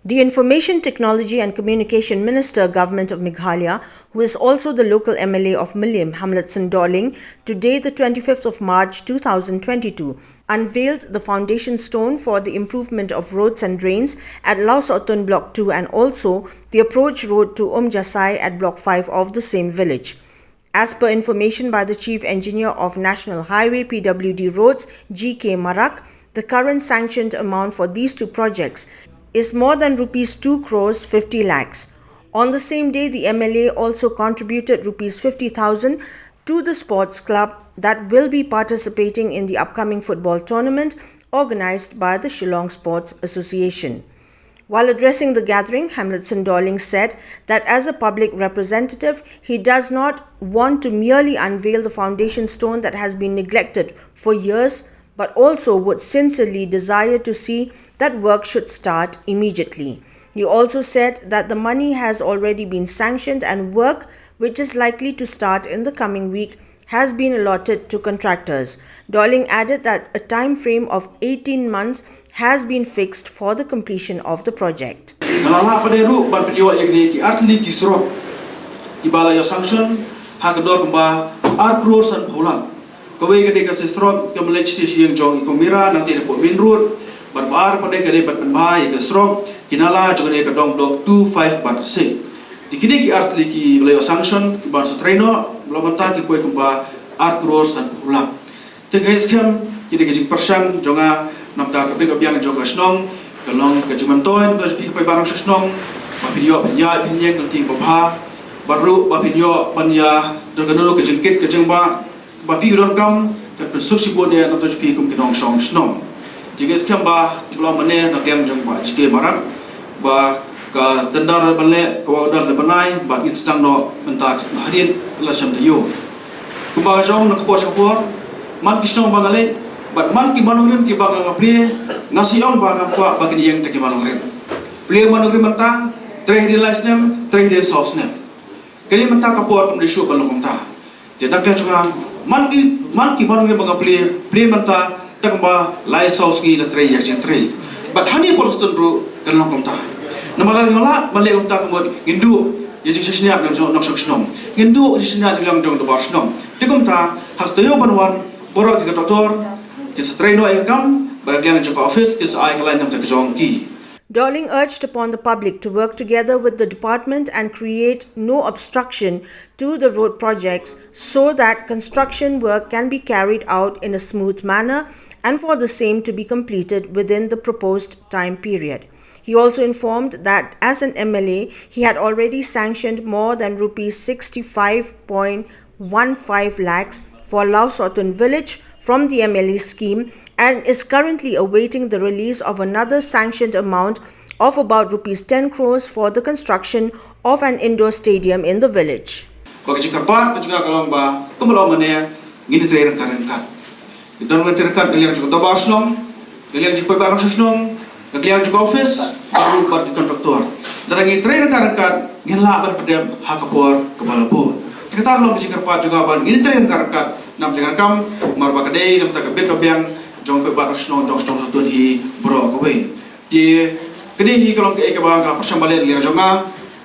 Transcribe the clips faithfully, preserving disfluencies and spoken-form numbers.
The Information Technology and Communication Minister, Government of Meghalaya, who is also the local M L A of Mylliem, Hamletson Dohling, today, the twenty-fifth of March two thousand twenty-two, unveiled the foundation stone for the improvement of roads and drains at Lawsohtun Block two and also the approach road to Umjasai at Block five of the same village. As per information by the Chief Engineer of National Highway P W D Roads, G K Marak, the current sanctioned amount for these two projects is more than rupees two crores fifty lakhs. On the same day, the M L A also contributed rupees fifty thousand to the sports club that will be participating in the upcoming football tournament organized by the Shillong Sports Association. While addressing the gathering, Hamletson Dohling said that as a public representative, he does not want to merely unveil the foundation stone that has been neglected for years, but also would sincerely desire to see that work should start immediately. He also said that the money has already been sanctioned and work, which is likely to start in the coming week, has been allotted to contractors. Dohling added that a time frame of eighteen months has been fixed for the completion of the project. Nga la lah pat ruh ban pynïoh ïa kine ki artylli ki surok kiba la ïoh sanction ha ka dor kumba ar klur sanphew lak. Kawei ka dei ka surok ka mlei station jong i Komira nangta na pdeng main road. Bad ba ar pat ka dei ban pynbha ïa ka surok ki nala jong kane ka dong block two, five bad six. Di kine ki artylli kiba la ïoh sanction kiba sa trei noh, ba la mynta ki poi kumba ar klur sanphew lak. Te nga skhem ki dei ka jingpyrshang jong nga namta ka bit ka biang jong ka shnong ka long ka jingmyntoi namta jong phi ki paidbah nongshong shnong ba phin ïoh phin ïaid phin ïeng ka ktien babha. Bad ruh ba phin ïoh ban ïa don kano kano ka jingkit ka jingbah ba phi u donkam kan pynsuk shibun ïa namta jong phi kum ki nongshong shnong. Te nga skhem ba ki ba la mane na liang jong ba G K Marak ba ka tender ban leh ka order da bnai bad ngin sdang noh mynta hadien la shem taïew. Kumba ka jong na ka por sha ka por man ki shnong ba nga leit bad man ki manongrim kiba nga plie, nga shu ong ba ngam kwah ba kin ïeng da ki manongrim. Plie manongrim mynta, trei hadien lai snem, trei hadien saw snem. Kane mynta ka por kam dei shuh ban long kumta. Te da ka jong nga man ki man ki manongrim ba nga plie, plie mynta tang ba lai saw sngi la trei ïa ka jingtrei. Bad hangne Palestine ruh kan long kumta. Namar lada ngim lah ban leh kumta ka mut ngin duh ïa jingshaniah na ka liang jong nongshong shnong, ngin duh ïa jingshaniah na ka liang jong u dorbar shnong. Te kumta ha ka taïew ban wan baroh ki contractor kin sa trei noh ïa ka kam bad na ka liang jong ka office kin sa ai ka lain namta ka jong ki. Dohling urged upon the public to work together with the department and create no obstruction to the road projects so that construction work can be carried out in a smooth manner and for the same to be completed within the proposed time period. He also informed that as an M L A, he had already sanctioned more than rupees sixty-five point one five lakhs for Lawsohtun village from the M L A scheme and is currently awaiting the release of another sanctioned amount of about rupees ten crores for the construction of an indoor stadium in the village. Ba ka jingkyrpad ka jong nga ka long ba kumba la ong mynne ngin trei ryngkat ryngkat. Ngin don ngin trei ryngkat na ka liang jong ka dorbar shnong, na ka liang jong ki paidbah nongshong shnong, na ka liang jong ka office, bad ruh bad ki contractor. Lada ngin trei ryngkat ryngkat ngin lah ban pyndep ha ka por kaba la bud. Te kata ka long ka jingkyrpad jong nga ba ngin trei ryngkat ryngkat namta ka kam namar ba ka dei namta ka bit ka biang jong ki paidbah nongshong shnong jong ka shnong Lawsohtun hi baroh kawei. Te kane hi ka long kaei kaba nga pyrshang ban leh na ka liang jong nga.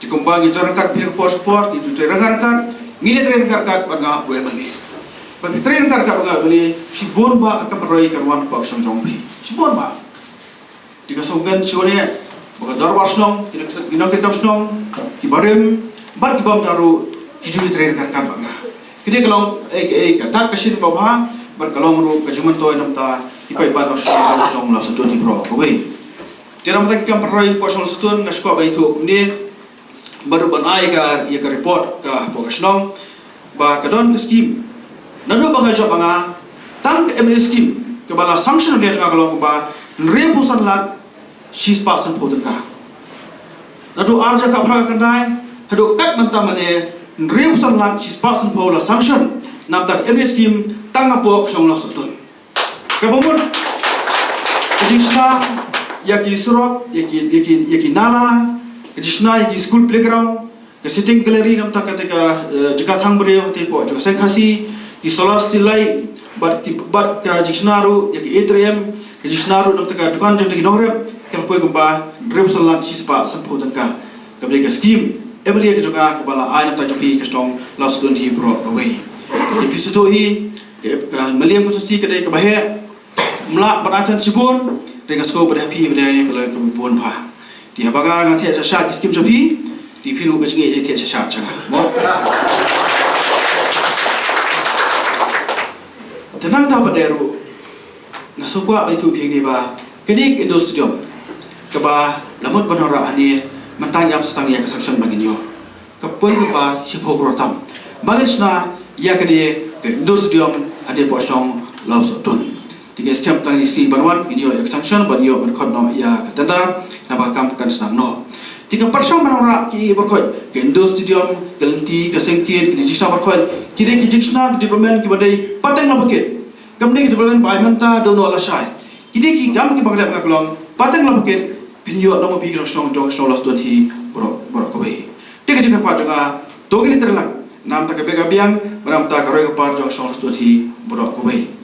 Te kumba ngi ïa ryngkat phi ryngkat por sha por, ngi ïa trei ryngkat ryngkat, ngi ïa trei ryngkat ryngkat bad nga u M L A. Bad phi trei ryngkat ryngkat bad nga u M L A, shibun bah ka kam pynroi kan wan hapoh ka shnong jong phi. Shibun bah. Te nga sngewkmen shibun eh ba ka dorbar shnong, ki nongtrei kam shnong, ki barim bad ki bym da ruh ki ju ïa trei ryngkat ryngkat bad nga. Kane ka long kaei kaei ka dak ka shin babha bad ka long ruh ka jingmyntoi namta ki paidbah nongshong shnong Lawsohtun hi baroh kawei. Te namta ki kam pynroi hapoh shnong Lawsohtun nga sngewkwah ban ïathuh kumne. Bad ruh ban ai ka ïa ka report ka hapoh ka shnong ba ka don ka scheme. Naduh ba nga jop ba nga tang ka M L A scheme kaba la sanction ïa ka long kumba hynriewphew san lak shispah sanphew tyngka. Naduh ar hajar khatphra khyndai haduh kat mynta mynne hynriewphew san lak shispah sanphew la sanction namta ka M L A scheme tang hapoh ka shnong Lawsohtun. Kaba mut ka jingshna ïa ki surok, ïa ki ïa ki ïa ki nala, ka jingshna ïa ki school playground, ka sitting gallery namta kata ka jaka thang briew hangtei hapoh jaka seng Khasi, ki solar street light bad ki bad ka jingshna ruh ïa ki atrium, ka jingshna ruh namta ka dukan jong ki nongrep, ka poi kumba Hynriew san lak shi spah sanphew tyngka kaba dei ka skim M L A ka jong nga kaba la ai na ka bynta jong phi ka shnong Lawsohtun hi baroh kawei. Ïa phi sngewthuh hi, ka, ka Mylliem constituency ka dei kaba heh, ym lah ban ai than shibun, te nga sngewbha ba dei ha phi ba dei ka lei kaba bun bha. Te haba nga nga thied shah shah ki skim jong phi, te phi ruh ka jingïeit thied shah shah jong nga. Mo? Te nangta pat de ruh, nga sngewkwah ban ïathuh ïa phi hangne ba kane ka indoor stadium kaba la mut ban wanrah hangne, mynta ngim shym tang ïa ka sanction ba ngin ïoh. Ka poi kaba shiphew klur tam ba ngin shna ïa kane ka indoor stadium hangne hapoh shnong Lawsohtun. Te ngi skhem tang ïa ki sngi ban wan ngin ïoh ïa ka sanction ban ïoh ban khot noh ïa ka tender, naba ka kam kan sdang noh. Te ka pyrshang ban wanrah ki baroh khoit, ka indoor stadium, ka lynti, ka seng kit, ki jingshna baroh khoit, ki dei ki jingshna, ki development kiba dei pateng la bakit. Kam dei ki development ba ai mynta, dei noh lashai. Ki dei ki kam kiba nga leh nga kloi pateng la bakit, phin ïoh na ma phi ki nongshong jong shnong Lawsohtun hi baroh, baroh kawei. Te ka jingkyrpad jong nga, to ngin ïatrei lang, na ka bynta ka biang, na ka bynta ka roi ka par jong shnong Lawsohtun hi baroh kawei.